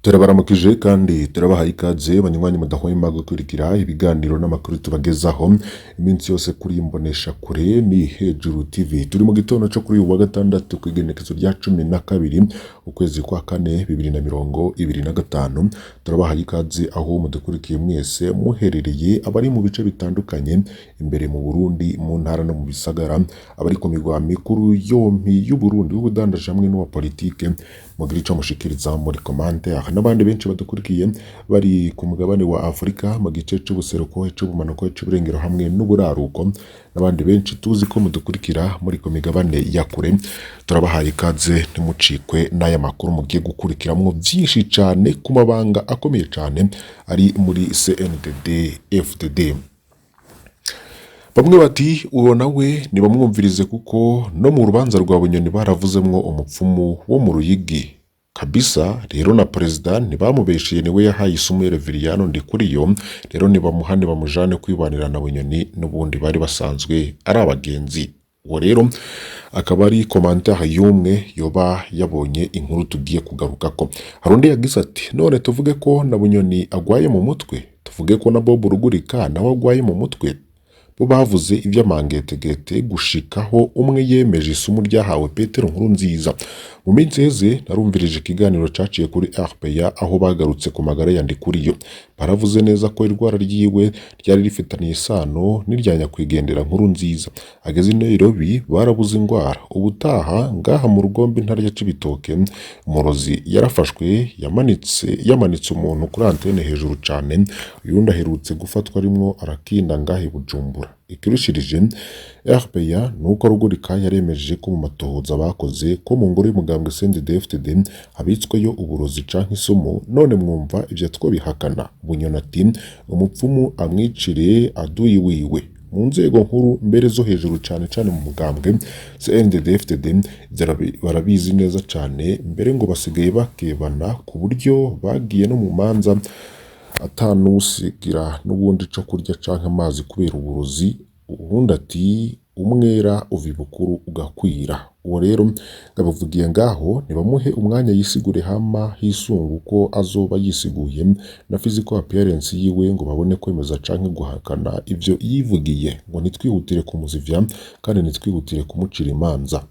Turabaramukije kandi turabahaye ikaze, banywanyi mudahwema gukurikira ibiganiro n'amakuru tubagezaho iminsi yose kuri imbonesha kure ni Hejuru TV. Turi mu gitondo cyo kuri uyu wa gatandatu ku igenekezo rya 12 ukwezi kwa kane 2025. Turabahaye ikaze aho mudukurikiye mwese muherereye, abari mu bice bitandukanye imbere mu Burundi, mu ntara no mu bisagara, abari ku migwa mikuru yompi y'Uburundi, w'ubudandaji hamwe n'uwa politike, mugira ico mushikiriza muri commentaire, n'abandi benshi badukurikiye bari ku mugabane wa Afurika mu gice c'ubuseruko, c'ubumanuko, c'uburengero hamwe n'uburaruko, n'abandi benshi tuzi ko mudukurikira muri ku migabane ya kure. Turabahaye ikaze, ntimucikwe n'aya makuru mugiye gukurikiramwo vyinshi cane ku mabanga akomeye cane ari muri CNDD FDD. Bamwe bati uwo nawe ntibamwumvirize kuko no mu rubanza rwa Bunyoni baravuzemwo umupfumu wo mu Ruyigi kabisa. Rero na perezida ntibamubeshiye, niwe yahaye isumu Reveriyano Ndikuriyo. Rero nibamuhane bamujane kwibanira na Bunyoni, n'ubundi bari basanzwe ari abagenzi. Uwo rero akaba ari commentaire y'umwe yoba yabonye inkuru tugiye kugarukako. Hari undi yagize ati: "None tuvuge ko na Bunyoni agwaye mu mutwe? Tuvuge ko na Bob Rugurika nawe agwaye mu mutwe? Bo bavuze ivy'amangetegete gushikaho umwe yemeje isumu ryahawe Petero Nkurunziza. Mu minsi iheze narumvirije ikiganiro caciye kuri RPA aho bagarutse ku magara ya Ndikuriyo. Baravuze neza ko irwara ryiwe ryari rifitaniye isano n'irya nyakwigendera Nkurunziza. Ageze i Nairobi barabuze ingwara. Ubutaha ngaha mu Rugombe, intara ya Cibitoke, umurozi yarafashwe yamanitse umuntu kuri antene hejuru cane. Uyundi aherutse gufatwa arimwo arakinda ngaha i Bujumbura. Ikirushirije RPA nuko Rugurika yaremeje ko mu matohoza bakoze ko mu ngoro y'umugambwe CNDD-FDD habitsweyo uburozi canke isumu. None mwumva ivyo twobihakana?" Bunyoni ati: "Umupfumu amwicire aduyi wiwe mu nzego nkuru mbere zo hejuru cane cane mu mugambwe CNDD-FDD. Ivyo barabizi neza cane, mbere ngo basigaye bakebana ku buryo bagiye no mu manza atanusigira n'ubundi ico kurya canke amazi kubera uburozi." Uwundi ati: "Umwera uva ibukuru ugakwira." Uwo rero ngabavugiye ngaho, nibamuhe umwanya yisigure, hama hisunga uko azoba yisiguye na physical appearance yiwe ngo babone kwemeza canke guhakana ivyo yivugiye. Ngo ntitwihutire kumuzivya kandi ntitwihutire kumucira imanza.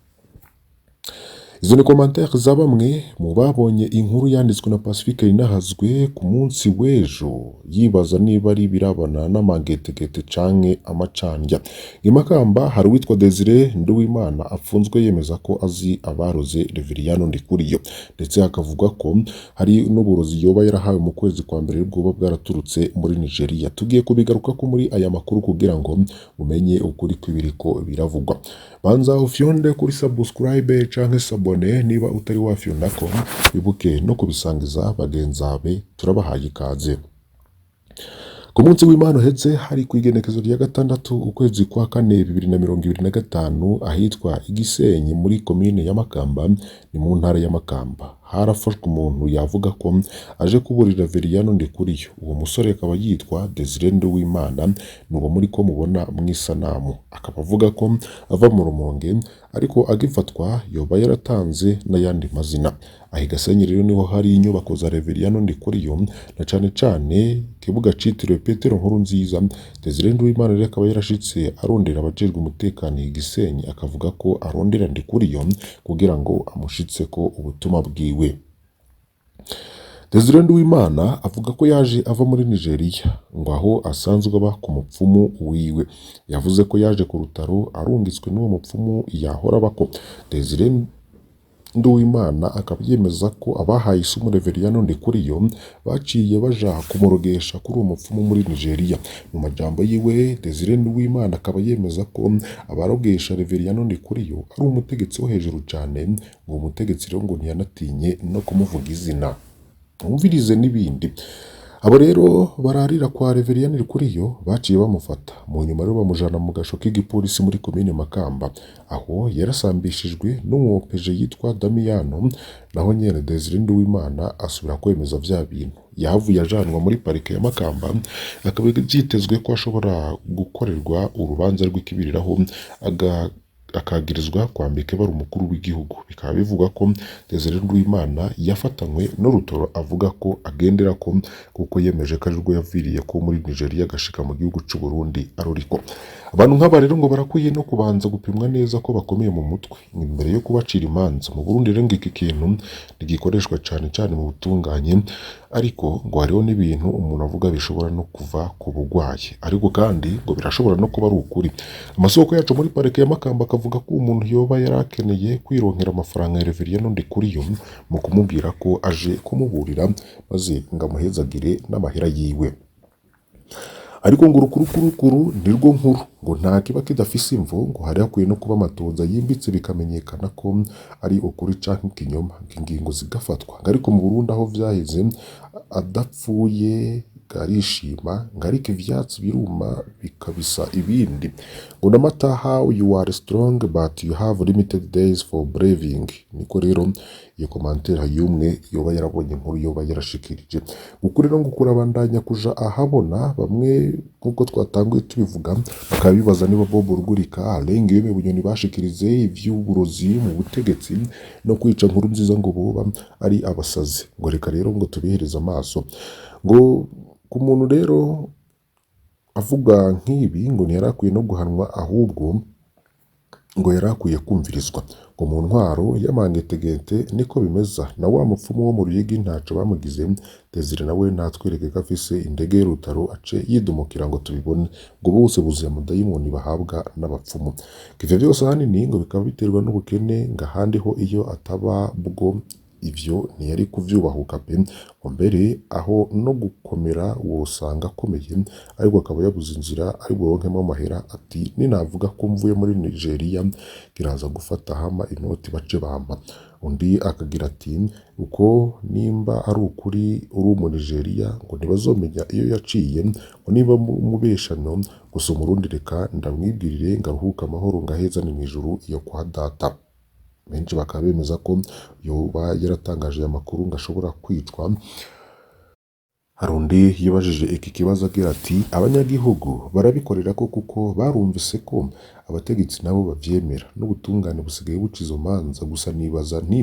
Izo ni commentaire za bamwe mu babonye inkuru yanditswe na Pacifique Ninahazwe ku munsi w'ejo, yibaza niba ari birabana n'amangetegete canke amacandya. I Makamba hari uwitwa Desire Nduwimana afunzwe yemeza ko azi abaroze Reveriyano Ndikuriyo, ndetse hakavugwa ko hari n'uburozi yoba yarahawe mu kwezi kwa mbere bwoba bwaraturutse muri Nigeria. Tugiye kubigarukako muri aya makuru kugira ngo umenye ukuri kw'ibiriko biravugwa. Banza ufyonde kuri subscribe canke s'abonner niba utari wafyondako, wibuke no kubisangiza bagenzabe. Turabahaye ikaze. Ku munsi w'Imana uheze, hari ku igenekezo rya 6 ukwezi kwa kane 2025, ahitwa Igisenyi muri komine ya Makamba, ni mu ntara ya Makamba, harafashwe umuntu yavuga ko aje kuburira Veriyano Ndikuriyo. Uwo musore akaba yitwa Desire Nduwimana, ni uwo muri ko mubona mw'isanamu, akaba avuga ko ava mu Rumonge, ariko agifatwa yoba yaratanze n'ayandi mazina. Aho i Gasenyi rero niho hari inyubako za Reveriyano Ndikuriyo, na cane cane ikibuga citiriwe Petero Nkurunziza. Desire Nduwimana rero akaba yarashitse arondera abajejwe umutekano i Gisenyi, akavuga ko arondera Ndikuriyo kugira ngo amushitseko ubutumwa bwiwe. Desire Nduwimana avuga ko yaje ava muri Nigeria, ngo aho asanzwe aba ku mupfumu wiwe. Yavuze ko yaje ku rutaro arungitswe n'uwo mupfumu yahora abako. Desire Nduwimana akaba yemeza ko abahaye isumu Reveriyano Ndikuriyo baciye baja kumurogesha kuri uwo mupfumu muri Nigeria. Mu majambo yiwe, Desire Nduwimana akaba yemeza ko abarogesha Reveriyano Ndikuriyo ari umutegetsi wo hejuru cane, ngo uwo mutegetsi rero ngo ntiyanatinye no kumuvuga izina. Mwumvirize n'ibindi. Abo rero bararira kwa Reveriyano Ndikuriyo baciye bamufata, mu nyuma rero bamujana mu gasho k'igipolisi muri komine Makamba, aho yarasambishijwe n'umwopeje yitwa Damiyano. Naho nyene Desire Nduwimana asubira kwemeza vya bintu. Yahavuye ajanwa muri parike ya Makamba, akaba vyitezwe ko ashobora gukorerwa urubanza rw'ikibiriraho. Akagirizwa kwambika ibara umukuru w'igihugu. Bikaba bivugwa ko Desire Nduwimana yafatanywe n'urutoro avuga ko agenderako, kuko yemeje ko arirwo yaviriye ko muri Nigeria agashika mu gihugu c'u Burundi aruriko. Abantu nk'aba rero ngo barakwiye no kubanza gupimwa neza ko bakomeye mu mutwe imbere yo kubacira imanza. Mu Burundi rero ngo iki kintu ntigikoreshwa cane cane mu butunganye, ariko ngo hariho n'ibintu umuntu avuga bishobora no kuva ku bugwayi, ariko kandi ngo birashobora no kuba ari ukuri. Amasoko yacu muri parike ya Makamba akavuga ko umuntu yoba yarakeneye kwironkera amafaranga ya Reverien Ndikuriyo mu kumubwira ko aje kumuburira, maze ngo amuhezagire n'amahera yiwe. Ariko ngo urukurukurukuru nirwo nkuru, ngo nta kiba kidafise imvo, ngo hari hakwiye no kuba amatohoza yimbitse bikamenyekana ko ari ukuri canke ikinyoma, ingingo zigafatwa. Ngo ariko mu Burundi aho vyaheze adapfuye arishima, ngo ariko ivyatsi biruma bikabisa ibindi. Ngo no matter how you are strong, but you have limited days for breathing. Niko rero iyo commentaire y'umwe yoba yarabonye inkuru yoba yarashikirije. Ukuri rero ngo kurabandanya kuja ahabona. Bamwe, nk'uko twatanguye tubivuga, bakaba bibaza niba Bob Rugurika, Alain Guillaume Bunyoni bashikirize ivy'uburozi mu butegetsi no kwica Nkurunziza ngo boba ari abasazi. Ngo reka rero ngo tubihereze amaso. Ngo ku muntu rero avuga nk'ibi, ngo ntiyari akwiye no guhanwa, ahubwo ngo yari akwiye kumvirizwa. Ngo mu ntwaro y'amangetegete niko bimeza, na wa mupfumu wo mu Ruyigi ntaco bamugize. Desire nawe natwereke ko afise indege y'urutaro, ace yidumukira ngo tubibone. Ngo bose buzuye amadayimoni bahabwa n'abapfumu. Ivyo vyose ahanini ngo bikaba biterwa n'ubukene, ngo ahandi ho iyo ataba bwo ivyo ntiyari kuvyubahuka pe. Ngo mbere aho no gukomera wosanga akomeye, ariko akaba yabuze inzira ari buronkemwo amahera, ati ninavuga ko mvuye muri Nigeria kiraza gufata hama inoti bace bampa. Undi akagira ati uko nimba ari ukuri uri umu Nigeria, ngo ntibazomenya iyo yaciye, ngo niba mubeshano gusa. Umurundi reka ndamwibwirire ngo aruhuke amahoro, ngaheza ni mw'ijuru iyo kwa data. Benshi bakaba bemeza ko yoba yaratangaje aya makuru ngo ashobora kwicwa. Hari undi yibajije iki kibazo agira ati abanyagihugu barabikorera ko kuko barumvise ko abategetsi nabo bavyemera, n'ubutungane busigaye buca izo manza. Gusa nibaza nti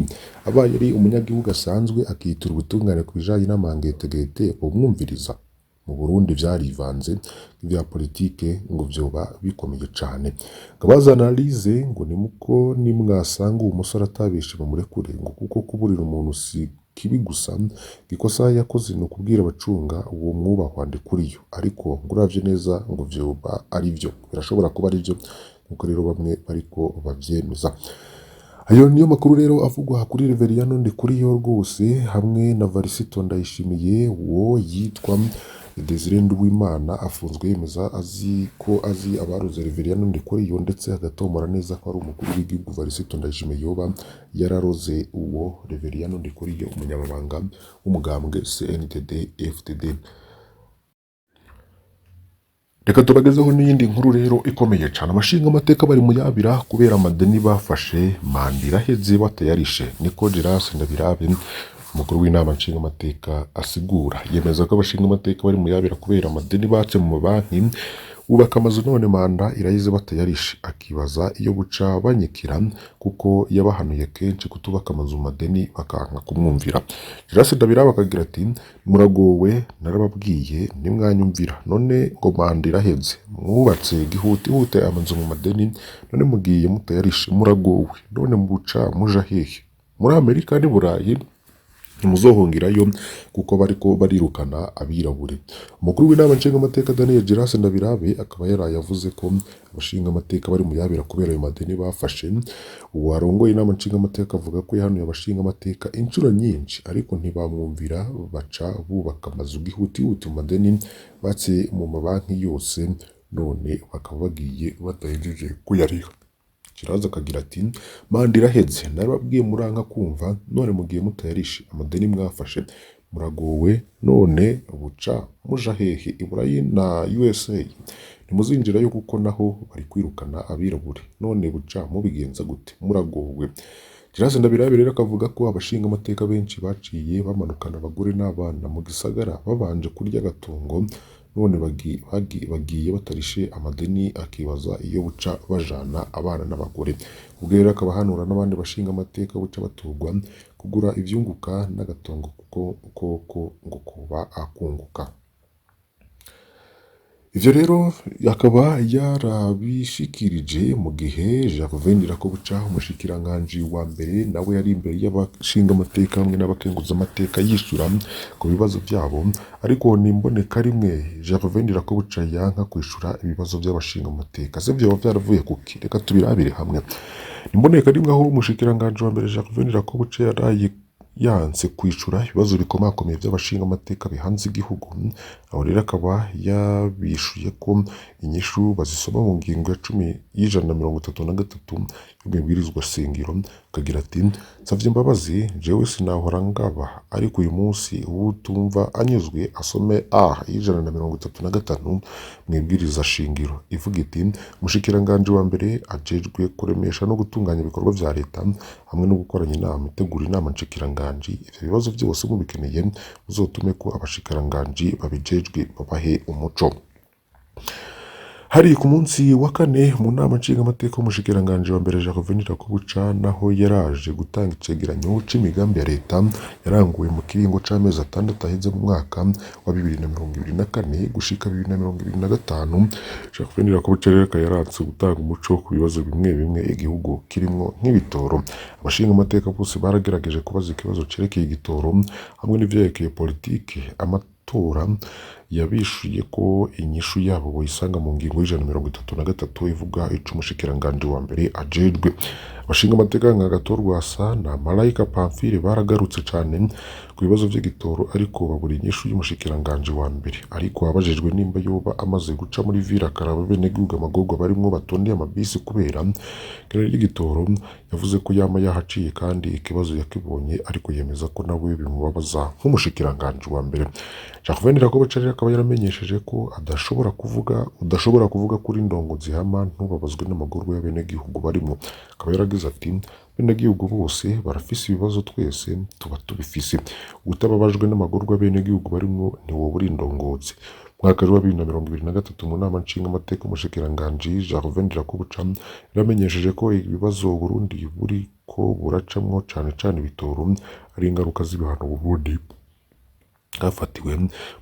abaye ari umunyagihugu asanzwe akitura ubutungane ku bijanye n'amangetegete, bomwumviriza? Mu Burundi vyarivanze ivya politike, ngo vyoba bikomeye cane. Ngo abazi analyse ngo nimuko nimwasanga uwo musore atabeshe bamurekure, ngo kuko kuburira umuntu si kibi, gusa ikosa yakoze ni ukubwira abacunga uwo mwubahwa Ndikuriyo. Ariko ngo uravye neza ngo vyoba ari vyo, birashobora kuba ari vyo, nkuko rero bamwe bariko bavyemeza. Ayo niyo makuru rero avugwa kuri Reveriyano Ndikuriyo rwose hamwe na Varisito Ndayishimiye. Uwo yitwa Desire Nduwimana afunzwe yemeza azi ko azi abaroze Reveriyano Ndikuriyo, ndetse agatomora neza ko ari umukuru w'igihugu Varisito Ndayishimiye yoba yararoze uwo Reveriyano Ndikuriyo, umunyamabanga w'umugambwe CNDD FDD. Reka tubagezeho n'iyindi nkuru rero ikomeye cyane. Abashinga amateka bari muyabira kubera amadeni bafashe, manda iraheze batayarishe. Niko Gerase Ndabirabe, umukuru w'inama nshingamateka, asigura. Yemeza ko abashinga amateka bari muyabira kubera amadeni batse mu mabanki, bubaka amazu, none manda irahize batayarishe. Akibaza iyo buca banyikira, kuko yabahanuye kenshi kutubaka amazu mu madeni bakanka kumwumvira. Gerase Ndabirabe akagira ati muragowe, narababwiye ntimwanyumvira, none ngo manda iraheze, mwubatse gihutihute amazu mu madeni, none mugiye mutayarishe, muragowe. None mubuca muja hehe? Muri Amerika n'i Burayi ntimuzohungirayo kuko bariko barirukana abirabure. Umukuru w'inama nshingamateka Daniel Gerase Ndabirabe akaba yaraye avuze ko abashingamateka bari muyabira kubera ayo madeni bafashe. Uwo arongoye inama nshingamateka avuga ko yahanuye abashingamateka inshuro nyinshi, ariko ntibamwumvira, baca bubaka amazu gihutihuti mu madeni batse mu mabanki yose, none bakaba bagiye batahejeje kuyariha. Kiraza akagira ati manda iraheze, narababwiye muranka kumva, none mugiye mutayarishe amadeni mwafashe, muragowe. None buca muja hehe? I Burayi na USA ntimuzinjirayo kuko naho bari kwirukana abirabure, none buca mubigenza gute? Muragowe. Gerase Ndabirabe rero akavuga ko abashingamateka benshi baciye bamanukana abagore n'abana mu gisagara babanje kurya agatungo. None bagiye batarishe amadeni, akibaza iyo buca bajana abana n'abagore. Ubwo rero akaba ahanura n'abandi bashinga amateka buca batorwa kugura ivyunguka n'agatongo kuko koko ngo kuba akunguka. Ivyo rero akaba yarabishikirije mu gihe Gervais Ndirakobuca, umushikiranganji wa mbere, nawe yari imbere y'abashinga amateka hamwe n'abakenguzamateka yishura ku bibazo vyabo, ariko nimboneka rimwe Gervais Ndirakobuca yanka kwishura ibibazo vy'abashinga amateka. Se vyoba vyaravuye kuki? Reka tubirabire hamwe. Nimboneka rimwe aho umushikiranganji wa mbere Gervais Ndirakobuca yaraye yanse kwishura ibibazo bikomakomeye vy'abashinga amateka bihanze igihugu. Aho rero akaba yabishuye ko inyishu bazisoma mu ngingo ya 10 y'133 y'ibwirizwa shingiro, akagira ati: "Nsavye imbabazi, jewe sinahora ngaba, ariko uyu munsi uwutumva anyuzwe asome A y'135 mw'ibwiriza shingiro ivuga iti: umushikiranganji wa mbere ajejwe kuremesha no gutunganya ibikorwa vya leta hamwe no gukoranya inama itegura inama nshikiranganji. Ivyo bibazo vyose mubikeneye muzotume ko abashikiranganji babijejwe babahe umuco." Hari ku munsi wa kane mu nama nshingamateka, umushikiranganji wa mbere Gervais Ndirakobuca naho yaraje gutanga icegeranyo c'imigambi ya leta yaranguwe mu kiringo c'amezi 6 aheze mu mwaka wa 2024 gushika 2025. Gervais Ndirakobuca rero akaba yaranse gutanga umuco ku bibazo bimwe bimwe igihugu kirimwo nk'ibitoro. Abashingamateka bose baragerageje kubaza ikibazo cerekeye igitoro hamwe n'ivyerekeye politike, amatora. Yabishuye ko inyishu yabo boyisanga mu ngingo y'133 ivuga ico umushikiranganji wa mbere ajejwe. Abashinga amateka nka Gatorwasa na Malayika Pamphile baragarutse cane ku bibazo vy'igitoro, ariko babura inyishu y'umushikiranganji wa mbere. Ariko abajejwe nimba yoba amaze guca muri ville akaraba abenegihugu amagorwa barimwo batondeye amabisi kubera ikena ry'igitoro, yavuze ko yama yahaciye kandi ikibazo yakibonye, ariko yemeza ko nawe bimubabaza nk'umushikiranganji wa mbere. Gervais Ndirakobuca rero akaba yaramenyesheje ko adashobora kuvuga, udashobora kuvuga kuri ndongozi hama ntubabazwe n'amagorwa y'abenegihugu barimwo. Akaba yaragize ati: "Abenegihugu bose barafise ibibazo, twese tuba tubifise. Utababajwe n'amagorwa y'abenegihugu barimwo ntiwoba uri indongozi." Mwaka wa 2023 mu nama nshingamateka, umushikiranganji Gervais Ndirakobuca yaramenyesheje ko ibibazo Burundi buriko buracamwo, cane cane ibitoro, ari ingaruka z'ibihano Burundi bwafatiwe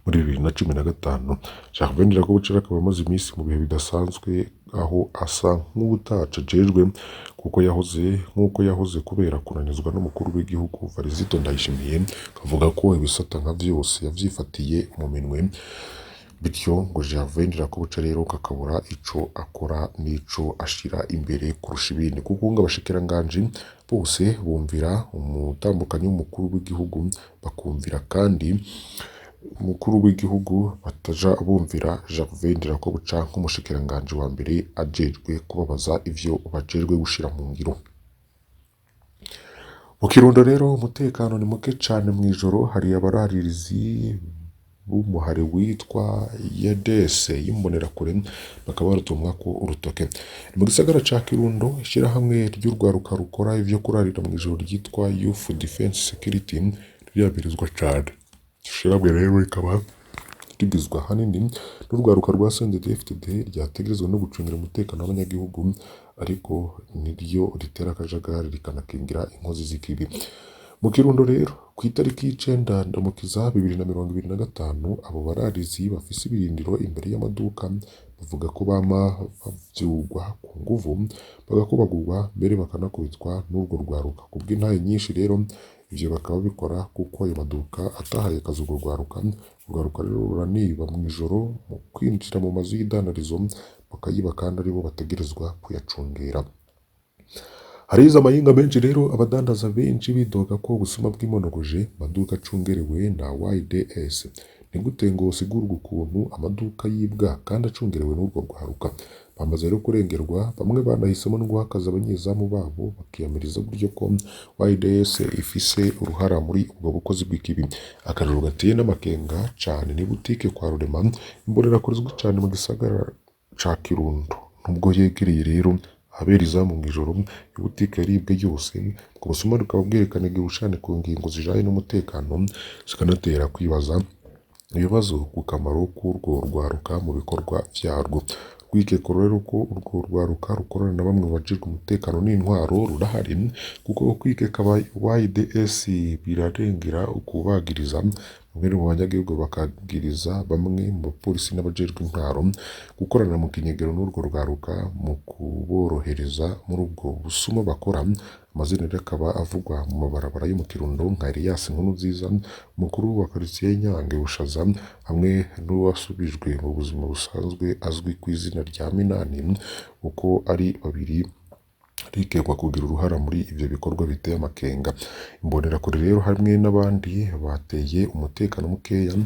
muri 2015. Gervais Ndirakobuca akaba amaze iminsi mu bihe bidasanzwe, aho asa nk'uwutaca ajejwe kuko yahoze nk'uko yahoze kubera kunanizwa n'umukuru w'igihugu Varisito Ndayishimiye, akavuga ko ibisata nka vyose yavyifatiye mu minwe. Bityo ngo Gervais Ndirakobuca rero kakabura ico akora n'ico ashira imbere kurusha ibindi, kuko ngo abashikiranganji bose bumvira umutambukanyi w'umukuru w'igihugu, bakumvira kandi umukuru w'igihugu, bataja bumvira Gervais Ndirakobuca nk'umushikiranganji wa mbere ajejwe kubabaza ivyo bajejwe gushira mu ngiro. Mu Kirundo rero umutekano ni muke cane mw'ijoro. Hari abararirizi b'umuhari witwa YDS y'imbonerakure bakaba baratumwako urutoke. Ni mu gisagara ca Kirundo, ishirahamwe ry'urwaruka rukora ivyo kurarira mw'ijoro ryitwa Youth Defense Security rirabirizwa cane. Ishirahamwe rero rikaba rigizwe ahanini n'urwaruka rwa CNDD-FDD ryategerezwa no gucungira umutekano w'abanyagihugu, ariko niryo ritera akajagari rikanakingira inkozi z'ikibi. Mu Kirundo rero ku itariki 9 Ndamukiza 2025, abo bararizi bafise ibirindiro imbere y'amaduka bavuga ko bama bavyugwa ku nguvu, bagakubagurwa, mbere bakanakubitwa n'urwo rwaruka. Kubw'intahe nyinshi rero ivyo bakaba bikora kuko ayo maduka atahaye akazi urwo rwaruka. Urwaruka rero ruraniba mw'ijoro mu kwinjira mu mazu y'idandarizo bakayiba, kandi aribo bategerezwa kuyacungera. Harize amahinga menshi rero, abadandaza benshi bidoga ko ubusuma bwimonogoje amaduka acungerewe na YDS. Ni gute ngo usigurwe ukuntu amaduka yibwa kandi acungerewe n'urwo rwaruka? Bamaze rero kurengerwa, bamwe banahisemo no guhakaza abanyezamu babo, bakiyamiriza buryo ko YDS ifise uruhara muri ubwo bukozi bw'ikibi. Akarorero gateye n'amakenga cane ni butike kwa Rurema, imbonerakure izwi cane mu gisagara ca Kirundo. Nubwo yegereye rero ahabera izamu mw'ijoro, ibutike yaribwe yose. Ubwo busuma bukaba bwerekana igihushane ku ngingo zijanye n'umutekano, zikanatera kwibaza Ibibazo ku kamaro k'urwo rwaruka mu bikorwa vyarwo. Urwikeko rero ko urwo rwaruka rukorana na bamwe mu bajejwe umutekano n'intwaro rurahari, kuko kwikeka aba YDS birarengera ukubagiriza. Bamwe mu banyagihugu bakagiriza bamwe mu bapolisi n'abajejwe intwaro gukorana mu kinyegero n'urwo rwaruka mu kuborohereza muri ubwo busuma bakora. Amazina rero akaba avugwa mu mabarabara yo mu Kirundo nka Elias Nkurunziza, umukuru wa quartier Nyange Bushaza, hamwe n'uwasubijwe mu buzima busanzwe azwi ku izina rya Minani. Uko ari babiri rikekwa kugira uruhara muri ivyo bikorwa biteye amakenga. Imbonerakure rero hamwe n'abandi bateye umutekano mukeya,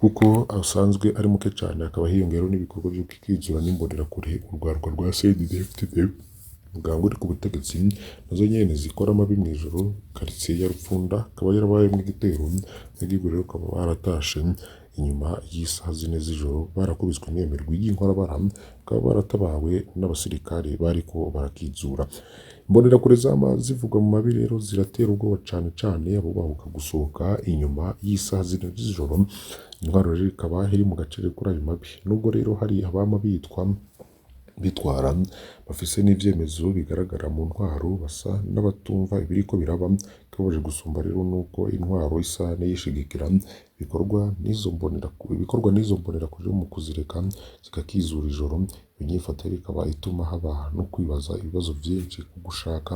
kuko asanzwe ari muke cane, hakaba hiyongeraho n'ibikorwa vyo kwikizura n'imbonerakure. Urwaruka rwa CNDD-FDD, umugambwe uri ku butegetsi, nazo nyene zikora amabi mw'ijoro. Quartier ya Rupfunda akaba yarabayemwo igitero. Abanyagihugu rero bakaba baratashe inyuma y'isaha 4 z'ijoro, barakubiswe n'imirwi y'inkorabara, bakaba baratabawe n'abasirikare bariko barakizura. Imbonerakure zama zivugwa mu mabi rero ziratera ubwoba cane cane abubahuka gusohoka inyuma y'isaha 4 z'ijoro. Intwaro rero ikaba iri mu gacerere kuri ayo mabi, nubwo rero hari abama bitwa bitwara bafise n'ivyemezo bigaragara mu ntwaro, basa n'abatumva ibiriko biraba. Ikibabaje gusumba rero nuko intwaro isa n'iyishigikira ibikorwa n'izo mbonerakure, ibikorwa n'izo mbonerakure mu kuzireka zikakizura ijoro. Iyo nyifato rero ikaba ituma haba no kwibaza ibibazo vyinshi ku gushaka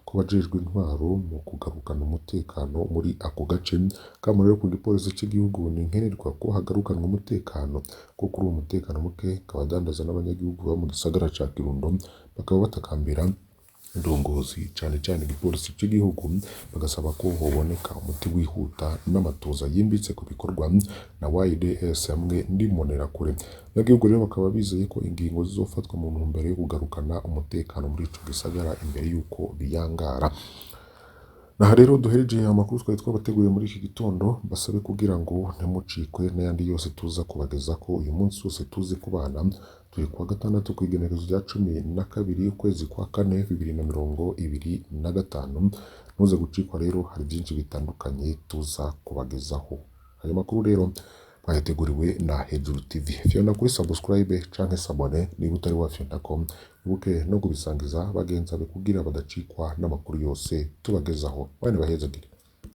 kw'abajejwe intwaro mu kugarukana umutekano muri ako gace. Kamo rero ku gipolisi c'igihugu ni nkenerwa ko hagarukanwa umutekano, kuko kuri uwo mutekano muke abadandaza n'abanyagihugu baba mu gisagara ca Kirundo bakaba batakambira indongozi, cane cane igipolisi c'igihugu, bagasaba ko hoboneka umuti wihuta n'amatoza yimbitse ku bikorwa na YDS hamwe n'imbonerakure. Abanyagihugu rero bakaba bizeye ko ingingo zizofatwa mu ntumbero yo kugarukana umutekano muri ico gisagara imbere y'uko biyangara. Aha rero duhereje amakuru twari twabateguriye muri iki gitondo. Basabe kugira ngo ntimucikwe n'ayandi yose tuza kubagezako uyu munsi wose tuzi kubana. Turi kuwa gatandatu ku igenekerezo rya 12 ukwezi kwa kane 2025. Ntuze gucikwa rero, hari byinshi bitandukanye tuza kubagezaho. Ayo makuru rero mwayateguriwe na Hejuru TV. Fyonda kuri subscribe canke s'abonner niba utari wafyondako, wibuke no kubisangiza bagenzi bawe kugira badacikwa n'amakuru yose tubagezaho. Bane bahezagire.